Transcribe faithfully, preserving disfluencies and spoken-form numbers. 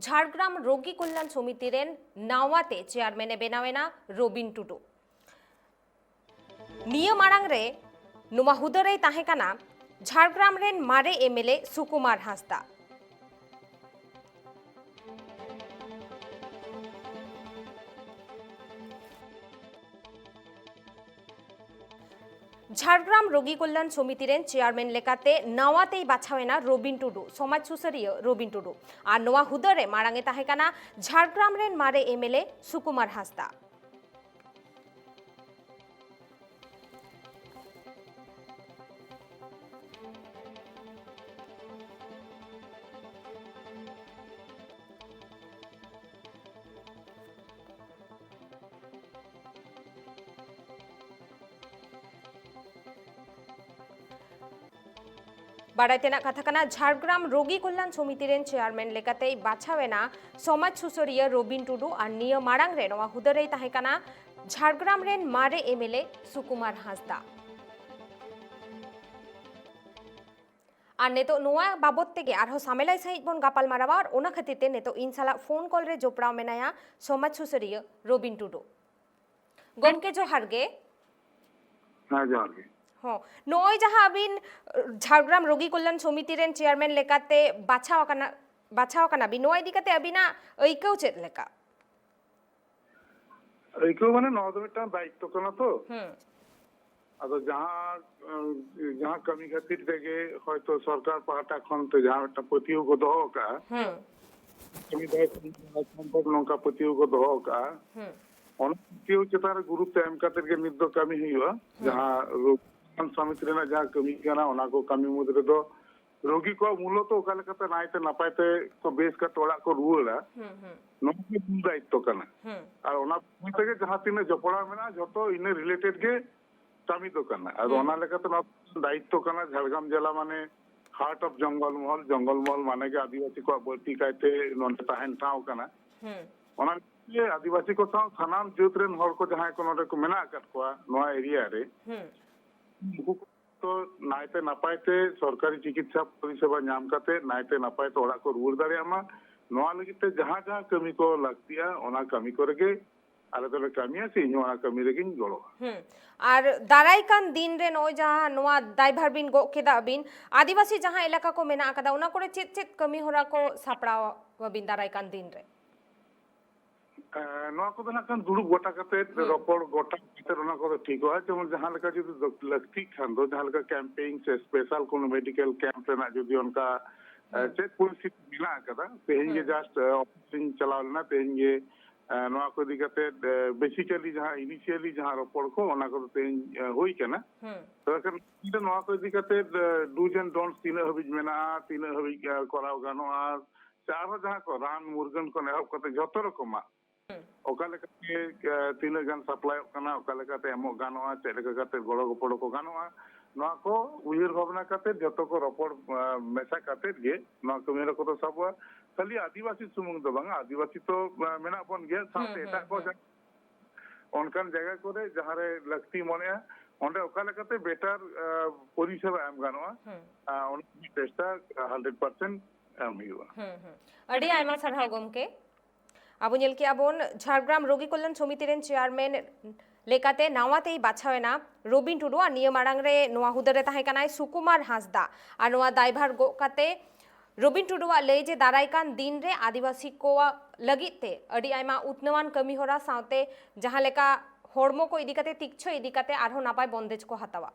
ᱡᱷᱟᱲᱜᱨᱟᱢ ᱨᱳᱜᱤ ᱠᱚᱞᱭᱟᱱ ᱥᱚᱢᱤᱛᱤ ᱨᱮᱱ ᱱᱟᱣᱟ ᱛᱮ ᱪᱮᱭᱟᱨᱢᱮᱱ ᱮ ᱵᱮᱱᱟᱣ ᱮᱱᱟ ᱨᱚᱵᱤᱱ ᱴᱩᱰᱩ᱾ ᱱᱤᱭᱟᱹ ᱢᱟᱲᱟᱝ ᱨᱮ ᱱᱚᱣᱟ ᱦᱩᱫᱟᱹ ᱨᱮᱭ ᱛᱟᱦᱮᱸ ᱠᱟᱱᱟ ᱡᱷᱟᱲᱜᱨᱟᱢ ᱨᱮᱱ ᱢᱟᱨᱮ ᱮᱢ ᱮᱞ ᱮ ᱥᱩᱠᱩᱢᱟᱨ ᱦᱟᱸᱥᱫᱟ᱾ ᱡᱷᱟᱲᱜᱨᱟᱢ ᱨᱳᱜᱤ ᱠᱚᱞᱭᱟᱱ ᱥᱚᱢᱤᱛᱤ ᱨᱮᱱ ᱪᱮᱭᱟᱨᱢᱮᱱ ᱞᱮᱠᱟᱛᱮ ᱱᱟᱣᱟ ᱛᱮᱭ ᱵᱟᱪᱷᱟᱣ ᱮᱱᱟ ᱨᱚᱵᱤᱱ ᱴᱩᱰᱩ, ᱥᱚᱢᱟᱡᱽ ᱥᱩᱥᱟᱹᱨᱤᱭᱟᱹ ᱨᱚᱵᱤᱱ ᱴᱩᱰᱩ᱾ ᱟᱨ ᱱᱚᱣᱟ ᱦᱩᱫᱟᱹ ᱨᱮ ᱢᱟᱲᱟᱝ ᱮ ᱛᱟᱦᱮᱸ ᱠᱟᱱᱟ ᱡᱷᱟᱲᱜᱨᱟᱢ ᱨᱮᱱ ᱢᱟᱨᱮ ᱮᱢ ᱮᱞ ᱮ ᱥᱩᱠᱩᱢᱟᱨ ᱦᱟᱸᱥᱫᱟ᱾ ᱵᱟᱲᱟᱭ ᱛᱮᱱᱟᱜ ᱠᱟᱛᱷᱟ ᱠᱟᱱᱟ, ᱡᱷᱟᱲᱜᱨᱟᱢ ᱨᱳᱜᱤ ᱠᱚᱞᱭᱟᱱ ᱥᱚᱢᱤᱛᱤ ᱨᱮᱱ ᱪᱮᱭᱟᱨᱢᱮᱱ ᱞᱮᱠᱟᱛᱮᱭ ᱵᱟᱪᱷᱟᱣ ᱮᱱᱟ ᱥᱚᱢᱟᱡᱽ ᱥᱩᱥᱟᱹᱨᱤᱭᱟᱹ ᱨᱚᱵᱤᱱ ᱴᱩᱰᱩ᱾ ᱟᱨ ᱱᱤᱭᱟᱹ ᱢᱟᱲᱟᱝ ᱨᱮ ᱱᱚᱣᱟ ᱦᱩᱫᱟᱹ ᱨᱮᱭ ᱛᱟᱦᱮᱸ ᱠᱟᱱᱟ ᱡᱷᱟᱲᱜᱨᱟᱢ ᱨᱮᱱ ᱢᱟᱨᱮ ᱮᱢ ᱮᱞ ᱮ ᱥᱩᱠᱩᱢᱟᱨ ᱦᱟᱸᱥᱫᱟ᱾ ᱟᱨ ᱱᱤᱛᱚᱜ ᱱᱚᱣᱟ ᱵᱟᱵᱚᱛ ᱛᱮᱜᱮ ᱟᱨᱦᱚᱸ ᱥᱟᱢᱮᱞᱟᱭ ᱥᱟᱺᱦᱤᱡ ᱵᱚᱱ ᱜᱟᱯᱟᱞ ᱢᱟᱨᱟᱣᱟ᱾ ᱟᱨ ᱚᱱᱟ ᱠᱷᱟᱹᱛᱤᱨ ᱛᱮ ᱱᱤᱛᱚᱜ ᱤᱧ ᱥᱟᱞᱟᱜ ᱯᱷᱳᱱ ᱠᱚᱞ ᱨᱮ ᱡᱚᱯᱲᱟᱣ ᱢᱮᱱᱟᱭᱟ ᱥᱚᱢᱟᱡᱽ ᱥᱩᱥᱟᱹᱨᱤᱭᱟᱹ ᱨᱚᱵᱤᱱ ᱴᱩᱰᱩ᱾ ᱜᱚᱢᱠᱮ, ᱡᱚᱦᱟᱨ ᱜᱮ᱾ ᱦᱮᱸ, ᱡᱚᱦᱟᱨ ᱜᱮ᱾ ᱦᱚᱸ, ᱱᱚᱜᱼᱚᱭ ᱡᱟᱦᱟᱸ ᱟᱹᱵᱤᱱ, ᱟᱸ, ᱡᱷᱟᱲᱜᱨᱟᱢ ᱨᱳᱜᱤ ᱠᱚᱞᱭᱟᱱ ᱥᱚᱢᱤᱛᱤ ᱨᱮᱱ ᱪᱮᱭᱟᱨᱢᱮᱱ ᱞᱮᱠᱟᱛᱮ ᱵᱟᱪᱷᱟᱣ ᱟᱠᱟᱱᱟ, ᱵᱟᱪᱷᱟᱣ ᱟᱠᱟᱱᱟ ᱵᱤᱱ, ᱱᱚᱣᱟ ᱤᱫᱤ ᱠᱟᱛᱮ ᱟᱹᱵᱤᱱᱟᱜ ᱟᱹᱭᱠᱟᱹᱣ ᱪᱮᱫ ᱞᱮᱠᱟ? ᱟᱹᱭᱠᱟᱹᱣ ᱢᱟᱱᱮ, ᱱᱚᱣᱟ ᱫᱚ ᱢᱤᱫᱴᱟᱝ ᱫᱟᱭᱤᱛᱛᱚ ᱠᱟᱱᱟ ᱛᱚ᱾ ᱦᱩᱸ᱾ ᱟᱫᱚ ᱡᱟᱦᱟᱸ, ᱟᱸ, ᱡᱟᱦᱟᱸ ᱠᱟᱹᱢᱤ ᱠᱷᱟᱹᱛᱤᱨ ᱛᱮᱜᱮ ᱦᱚᱭᱛᱚ ᱥᱚᱨᱠᱟᱨ ᱯᱟᱦᱴᱟ ᱠᱷᱚᱱ ᱛᱮ ᱡᱟᱦᱟᱸ ᱢᱤᱫᱴᱟᱝ ᱯᱟᱹᱛᱭᱟᱹᱣ ᱠᱚ ᱫᱚᱦᱚ ᱟᱠᱟᱫᱼᱟ, ᱦᱩᱸ᱾ ᱠᱟᱹᱢᱤ ᱫᱟᱭ ᱥᱚᱢᱯᱚᱨᱠ ᱱᱚᱝᱠᱟ ᱯᱟᱹᱛᱭᱟᱹᱣ ᱠᱚ ᱫᱚᱦᱚ ᱟᱠᱟᱫᱼᱟ, ᱦᱩᱸ᱾ ᱚᱱᱟ ᱯᱟᱹᱛᱭᱟᱹᱣ ᱪᱮᱛᱟᱱ ᱨᱮ ᱜᱩᱨᱩᱛᱛᱚ ᱮᱢ ᱠᱟᱛᱮ ᱜᱮ ᱱᱤᱛ ᱫᱚ ᱠᱟᱹᱢᱤ ᱦᱩᱭᱩᱜᱼᱟ᱾ ᱦᱩᱸ᱾ ᱡᱟᱦᱟᱸ ᱨᱳᱜᱤ ᱠᱚᱞᱭᱟᱱ ᱥᱚᱢᱤᱛᱤ ᱨᱮᱱᱟᱜ ᱡᱟᱦᱟᱸ ᱠᱟᱹᱢᱤ ᱠᱟᱱᱟ, ᱚᱱᱟ ᱠᱚ ᱠᱟᱹᱢᱤ ᱢᱩᱫᱽ ᱨᱮᱫᱚ ᱨᱳᱜᱤ ᱠᱚᱣᱟᱜ ᱢᱩᱞᱚᱛᱚ ᱚᱠᱟ ᱞᱮᱠᱟᱛᱮ ᱱᱟᱭᱛᱮ ᱱᱟᱯᱟᱭ ᱛᱮ ᱠᱚ ᱵᱮᱥ ᱠᱟᱛᱮ ᱚᱲᱟᱜ ᱠᱚ ᱨᱩᱣᱟᱹᱲᱟ, ᱦᱩᱸ, ᱦᱩᱸ᱾ ᱱᱚᱣᱟ ᱜᱮ ᱢᱩᱞ ᱫᱟᱭᱤᱛᱛᱚ ᱠᱟᱱᱟ᱾ ᱦᱩᱸ᱾ ᱟᱨ ᱚᱱᱟ ᱵᱷᱤᱛᱨᱤ ᱛᱮᱜᱮ ᱡᱟᱦᱟᱸ ᱛᱤᱱᱟᱹᱜ ᱡᱚᱯᱲᱟᱣ ᱢᱮᱱᱟᱜᱼᱟ, ᱡᱷᱚᱛᱚ ᱤᱱᱟᱹ ᱨᱤᱞᱮᱴᱮᱰ ᱜᱮ ᱠᱟᱹᱢᱤ ᱫᱚ ᱠᱟᱱᱟ᱾ ᱟᱫᱚ ᱦᱩᱸ᱾ ᱚᱱᱟ ᱞᱮᱠᱟᱛᱮ ᱱᱚᱣᱟ ᱫᱟᱭᱤᱛᱛᱚ ᱠᱟᱱᱟ᱾ ᱡᱷᱟᱲᱜᱨᱟᱢ ᱡᱮᱞᱟ ᱢᱟᱱᱮ heart of ᱡᱚᱝᱜᱚᱞ ᱢᱚᱦᱚᱞ, ᱡᱚᱝᱜᱚᱞ ᱢᱚᱦᱚᱞ ᱢᱟᱱᱮ ᱜᱮ ᱟᱹᱫᱤᱵᱟᱹᱥᱤ ᱠᱚᱣᱟᱜ ᱵᱟᱹᱲᱛᱤ ᱠᱟᱭᱛᱮ ᱱᱚᱰᱮ ᱛᱟᱦᱮᱱ ᱴᱷᱟᱶ ᱠᱟᱱᱟ᱾ ᱦᱩᱸ᱾ ᱚᱱᱟ ᱞᱟᱹᱜᱤᱫ ᱛᱮ ᱟᱹᱫᱤᱵᱟᱹᱥᱤ ᱠᱚ ᱥᱟᱶ ᱥᱟᱱᱟᱢ ᱡᱟᱹᱛ ᱨᱮᱱ ᱦᱚᱲ ᱠᱚ ᱡᱟᱦᱟᱸᱭ ᱠᱚ ᱱᱚᱰᱮ ᱠᱚ ᱢᱮᱱᱟᱜ ᱟᱠᱟᱫ ᱠᱚᱣᱟ ᱱᱚᱣᱟ ᱮᱨᱤᱭᱟ ᱨᱮ, ᱦᱩᱸ᱾ ᱩᱱᱠᱩ ᱠᱚ ᱱᱟᱭᱛᱮ ᱱᱟᱯᱟᱭ ᱛᱮ ᱥᱚᱨᱠᱟᱨᱤ ᱪᱤᱠᱤᱛᱥᱟ ᱯᱚᱨᱤᱥᱮᱵᱟ ᱧᱟᱢ ᱠᱟᱛᱮ ᱱᱟᱭᱛᱮ ᱱᱟᱯᱟᱭ ᱛᱮ ᱚᱲᱟᱜ ᱠᱚ ᱨᱩᱣᱟᱹᱲ ᱫᱟᱲᱮᱭᱟᱜ ᱢᱟ, ᱱᱚᱣᱟ ᱞᱟᱹᱜᱤᱫ ᱛᱮ ᱡᱟᱦᱟᱸ ᱡᱟᱦᱟᱸ ᱠᱟᱹᱢᱤ ᱠᱚ ᱞᱟᱹᱠᱛᱤᱜᱼᱟ, ᱚᱱᱟ ᱠᱟᱹᱢᱤ ᱠᱚᱨᱮ ᱜᱮ ᱟᱞᱮ ᱫᱚᱞᱮ ᱠᱟᱹᱢᱤᱭᱟ ᱥᱮ ᱤᱧ ᱦᱚᱸ ᱚᱱᱟ ᱠᱟᱹᱢᱤ ᱨᱮᱜᱤᱧ ᱜᱚᱲᱚᱜᱼᱟ᱾ ᱦᱩᱸ᱾ ᱟᱨ ᱫᱟᱨᱟᱭ ᱠᱟᱱ ᱫᱤᱱ ᱨᱮ ᱱᱚᱜᱼᱚᱭ ᱡᱟᱦᱟᱸ ᱱᱚᱣᱟ ᱫᱟᱭᱵᱷᱟᱨ ᱵᱤᱱ ᱜᱚᱜ ᱠᱮᱫᱟ ᱵᱤᱱ, ᱟᱹᱫᱤᱵᱟᱹᱥᱤ ᱡᱟᱦᱟᱸ ᱮᱞᱟᱠᱟ ᱠᱚ ᱢᱮᱱᱟᱜ ᱟᱠᱟᱫᱟ, ᱚᱱᱟ ᱠᱚᱨᱮ ᱪᱮᱫ ᱪᱮᱫ ᱠᱟᱹᱢᱤ ᱦᱚᱨᱟ ᱠᱚ ᱥᱟᱯᱲᱟᱣ ᱟᱹᱵᱤᱱ ᱫᱟᱨᱟᱭ ᱠᱟᱱ ᱫᱤᱱ ᱨᱮ? ᱮᱸ, ᱱᱚᱣᱟ ᱠᱚᱫᱚ ᱱᱟᱜ ᱠᱷᱟᱱ ᱫᱩᱲᱩᱵ ᱜᱚᱴᱟ ᱠᱟᱛᱮ, ᱦᱩᱸ᱾ ᱨᱚᱯᱚᱲ ᱜᱚᱴᱟ ᱠᱟᱛᱮ ᱚᱱᱟ ᱠᱚᱫᱚ ᱴᱷᱤᱠᱚᱜᱼᱟ᱾ ᱡᱮᱢᱚᱱ ᱡᱟᱦᱟᱸ ᱞᱮᱠᱟ ᱡᱩᱫᱤ ᱫᱚ ᱞᱟᱹᱠᱛᱤᱜ ᱠᱷᱟᱱ ᱫᱚ, ᱡᱟᱦᱟᱸ ᱞᱮᱠᱟ ᱠᱮᱢᱯᱮᱭᱤᱱ ᱥᱮ ᱥᱯᱮᱥᱟᱞ ᱠᱳᱱᱳ ᱢᱮᱰᱤᱠᱮᱞ ᱠᱮᱢᱯ ᱨᱮᱱᱟᱜ ᱡᱩᱫᱤ ᱚᱱᱠᱟ, ᱮ, ᱦᱩᱸ᱾ ᱪᱮᱫ ᱯᱚᱨᱤᱥᱛᱷᱤᱛᱤ ᱢᱮᱱᱟᱜ ᱟᱠᱟᱫᱟ, ᱛᱮᱦᱮᱧ ᱜᱮ ᱦᱩᱸ᱾ ᱡᱟᱥᱴ, ᱮ, ᱚᱯᱷᱤᱥ ᱤᱧ ᱪᱟᱞᱟᱣ ᱞᱮᱱᱟ, ᱛᱮᱦᱮᱧ ᱜᱮ, ᱮ, ᱱᱚᱣᱟ ᱠᱚ ᱤᱫᱤ ᱠᱟᱛᱮ, ᱮ, ᱵᱮᱥᱤᱠᱟᱞᱤ ᱡᱟᱦᱟᱸ ᱤᱱᱤᱥᱤᱭᱟᱞᱤ ᱡᱟᱦᱟᱸ ᱨᱚᱯᱚᱲ ᱠᱚ, ᱚᱱᱟ ᱠᱚᱫᱚ ᱛᱮᱦᱮᱧ, ᱮ, ᱦᱩᱭ ᱠᱟᱱᱟ᱾ ᱦᱩᱸ᱾ ᱛᱚᱵᱮ ᱠᱷᱟᱱ ᱱᱚᱣᱟ ᱠᱚ ᱤᱫᱤ ᱠᱟᱛᱮ, ᱮ, do's and don'ts ᱛᱤᱱᱟᱹᱜ ᱦᱟᱹᱵᱤᱡ ᱢᱮᱱᱟᱜᱼᱟ, ᱛᱤᱱᱟᱹᱜ ᱦᱟᱹᱵᱤᱡ, ᱮ, ᱠᱚᱨᱟᱣ ᱜᱟᱱᱚᱜᱼᱟ, ᱥᱮ ᱟᱨᱦᱚᱸ ᱡᱟᱦᱟᱸ ᱠᱚ ᱨᱟᱱ ᱢᱩᱨᱜᱟᱹᱱ ᱠᱷᱚᱱ ᱮᱦᱚᱵ ᱠᱟᱛᱮ ᱡᱷᱚᱛᱚ ᱨᱚᱠᱚᱢᱟᱜ, ᱦᱩᱸ᱾ ᱚᱠᱟ ᱞᱮᱠᱟᱛᱮ, ᱮ, ᱛᱤᱱᱟᱹᱜ ᱜᱟᱱ ᱥᱟᱯᱞᱟᱭᱚᱜ ᱠᱟᱱᱟ, ᱚᱠᱟ ᱞᱮᱠᱟᱛᱮ ᱮᱢᱚᱜ ᱜᱟᱱᱚᱜᱼᱟ, ᱪᱮᱫ ᱞᱮᱠᱟ ᱠᱟᱛᱮ ᱜᱚᱲᱚ ᱜᱚᱯᱚᱲᱚ ᱠᱚ ᱜᱟᱱᱚᱜᱼᱟ, ᱱᱚᱣᱟ ᱠᱚ ᱩᱭᱦᱟᱹᱨ ᱵᱷᱟᱵᱽᱱᱟ ᱠᱟᱛᱮ ᱡᱷᱚᱛᱚ ᱠᱚ ᱨᱚᱯᱚᱲ, ᱮ, ᱢᱮᱥᱟ ᱠᱟᱛᱮ ᱜᱮ ᱱᱚᱣᱟ ᱠᱟᱹᱢᱤ ᱦᱚᱨᱟ ᱠᱚᱫᱚ ᱥᱟᱵᱚᱜᱼᱟ᱾ ᱠᱷᱟᱹᱞᱤ ᱟᱹᱫᱤᱵᱟᱹᱥᱤ ᱥᱩᱢᱩᱝ ᱫᱚ ᱵᱟᱝᱟ, ᱟᱹᱫᱤᱵᱟᱹᱥᱤ ᱛᱚ, ᱮ, ᱢᱮᱱᱟᱜ ᱵᱚᱱ ᱜᱮᱭᱟ, ᱥᱟᱶᱛᱮ ᱦᱩᱸ, ᱮᱴᱟᱜ ᱦᱩᱸ, ᱠᱚ ᱦᱩᱸ᱾ ᱡᱟᱦᱟᱸ ᱚᱱᱠᱟᱱ ᱡᱟᱭᱜᱟ ᱠᱚᱨᱮ ᱡᱟᱦᱟᱸ ᱨᱮ ᱞᱟᱹᱠᱛᱤ ᱢᱚᱱᱮᱜᱼᱟ, ᱚᱸᱰᱮ ᱚᱠᱟ ᱞᱮᱠᱟᱛᱮ ᱵᱮᱴᱟᱨ, ᱮ, ᱯᱚᱨᱤᱥᱮᱵᱟ ᱮᱢ ᱜᱟᱱᱚᱜᱼᱟ, ᱦᱩᱸ᱾ ᱮ, ᱚᱱᱟ ᱞᱟᱹᱜᱤᱫ ᱪᱮᱥᱴᱟ ᱦᱟᱱᱰᱨᱮᱰ ᱯᱟᱨᱥᱮᱱᱴ ᱮᱢ ᱦᱩᱭᱩᱜᱼᱟ᱾ ᱦᱩᱸ, ᱦᱩᱸ᱾ ᱟᱹᱰᱤ ᱟᱭᱢᱟ ᱥᱟᱨᱦᱟᱣ ᱜᱚᱢᱠᱮ᱾ ᱟᱵᱚ ᱧᱮᱞ ᱠᱮᱜᱼᱟ ᱵᱚᱱ ᱡᱷᱟᱲᱜᱨᱟᱢ ᱨᱳᱜᱤ ᱠᱚᱞᱭᱟᱱ ᱥᱚᱢᱤᱛᱤ ᱨᱮᱱ ᱪᱮᱭᱟᱨᱢᱮᱱ ᱞᱮᱠᱟᱛᱮ ᱱᱟᱣᱟ ᱛᱮᱭ ᱵᱟᱪᱷᱟᱣ ᱮᱱᱟ ᱨᱚᱵᱤᱱ ᱴᱩᱰᱩ, ᱟᱨ ᱱᱤᱭᱟᱹ ᱢᱟᱲᱟᱝ ᱨᱮ ᱱᱚᱣᱟ ᱦᱩᱫᱟᱹ ᱨᱮ ᱛᱟᱦᱮᱸ ᱠᱟᱱᱟᱭ ᱥᱩᱠᱩᱢᱟᱨ ᱦᱟᱸᱥᱫᱟ᱾ ᱟᱨ ᱱᱚᱣᱟ ᱫᱟᱭᱵᱷᱟᱨ ᱜᱚᱜ ᱠᱟᱛᱮ ᱨᱚᱵᱤᱱ ᱴᱩᱰᱩᱣᱟᱜ ᱞᱟᱹᱭ ᱡᱮ ᱫᱟᱨᱟᱭ ᱠᱟᱱ ᱫᱤᱱ ᱨᱮ ᱟᱹᱫᱤᱵᱟᱹᱥᱤ ᱠᱚᱣᱟᱜ ᱞᱟᱹᱜᱤᱫ ᱛᱮ ᱟᱹᱰᱤ ᱟᱭᱢᱟ ᱩᱛᱱᱟᱹᱣᱟᱱ ᱠᱟᱹᱢᱤ ᱦᱚᱨᱟ ᱥᱟᱶᱛᱮ ᱡᱟᱦᱟᱸ ᱞᱮᱠᱟ ᱦᱚᱲᱢᱚ ᱠᱚ ᱤᱫᱤ ᱠᱟᱛᱮ, ᱛᱤᱠᱪᱷᱟᱹ ᱤᱫᱤ ᱠᱟᱛᱮ ᱟᱨᱦᱚᱸ ᱱᱟᱯᱟᱭ ᱵᱚᱱᱫᱮᱡᱽ ᱠᱚ ᱦᱟᱛᱟᱣᱟ᱾